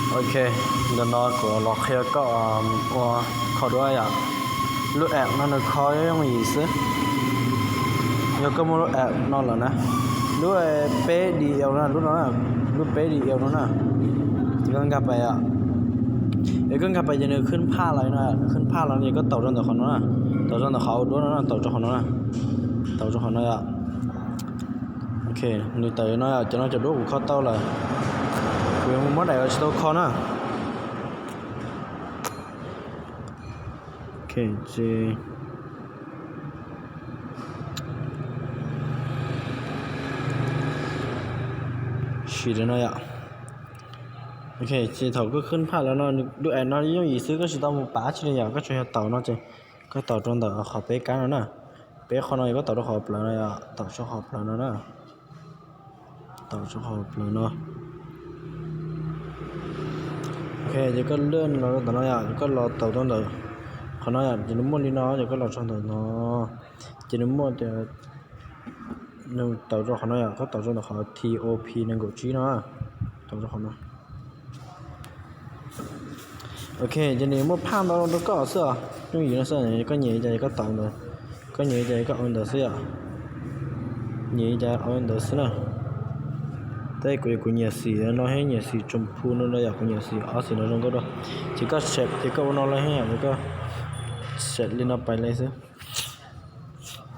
Ok, ntawm no kuv los qhia koj ua kho duab yom. Lub app no nws kho yooj yim xwb. Yog koj muaj lub app no lawm na, lub peb D L no, lub no, lub peb D L no na, ces koj nkag pais yom. Es koj nkag pais ces nws khwb phaj los no, nws khwb phaj los no ces koj taus rau ntawm qhov no na, taus rau ntawm qhov ua duab no na, taus rau qhov no na, taus rau qhov no yom. Ok, nws tawm no yom, cov no cov duab kuv kho tau lawm. Kuv yuav muab daim tsis tau kho na. Ok, ces sim no yom. Ok, ces thaum koj khwb phaj los no, lub app no yooj yim xwb, koj tsis tau mus pav tsi li yom, koj tsuas yog taus no ces koj taus rau ntawm qhov peb kab no na. Peb qhov no yog koj taus rau qhov plaws no yom, taus rau qhov plaws no na. Taus rau qhov plaws no. Ok, ces koj lwj los rau ntawm no yom, koj los taus rau ntawm qhov no yom, ces nws muaj li no, ces koj los rau ntawm no, ces nws muaj tias, nws taus rau qhov no yom, koj taus rau ntawm qhov T O P nees nkaum tsib no, taus rau qhov no. Ok, ces nws muaj phaj ntau rau koj xwb os, yooj yim no xwb, koj nyiam li cas koj taus ntawd, koj nyiam li cas koj ua ntawd xwb yom. Nyiam li cas ua ntawd xwb na. Tab kuv, kuv nyiam xim no thiab, nyiam xim tsoom phu no no yom, kuv nyiam xim ob xim no zoo nkauj dua. Ces koj set, ces koj ua no li thiab yom, ces koj set li no pais li xwb.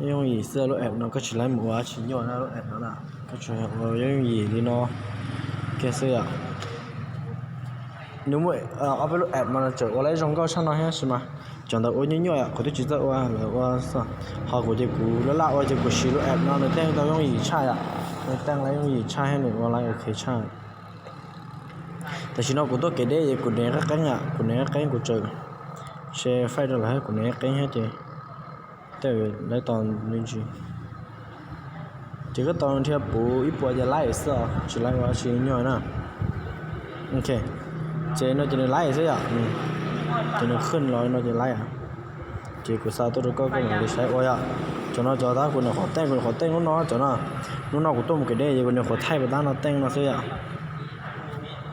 Yooj yim xwb, lub app no koj tsis laib mus ua tsis nyuaj na, lub app no na, koj tsuas ua yooj yim li no kiag xwb yom. Nws muaj ob peb lub app mas tseem ua laib zoo nkauj tshaj no thiab sis mas cov ntawd ua nyuaj nyuaj yom, kuv twb tsis txawj ua, lawv ua xwb. Ho kuv ces kuv laj laj ua ces kuv siv lub app no nws teej tau yooj yim tshaj yom, nws teej laib yooj yim tshaj thiab nws ua laib ok tshaj. Tam sim no kuv tuaj kev deb es kuv niam qeeb qeeb yom, kuv niam qeeb qeeb kuv tseem se faij rau lawv thiab, kuv niam qeeb qeeb thiab ces tej lawv tos me ntsis. Ces koj tau nrhiav puv ib puas ces laib xwb os, tsis laib ua tsis nyuaj na. Ok, ces no ces nws laib xwb yom, ces nws khwj los no ces laib. Ces kuv xa tuaj rau koj, koj mam li saib ua yom. Cov no cov tab kuv nyuam qhuav teej, kuv nyuam qhuav teej lub no cov no. Lub no kuv tuaj mus kev deb ces kuv nyuam qhuav thaij pas tab no teej no xwb yom.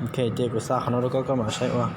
Ok, ces kuv xa qhov no rau koj, koj mam saib ua.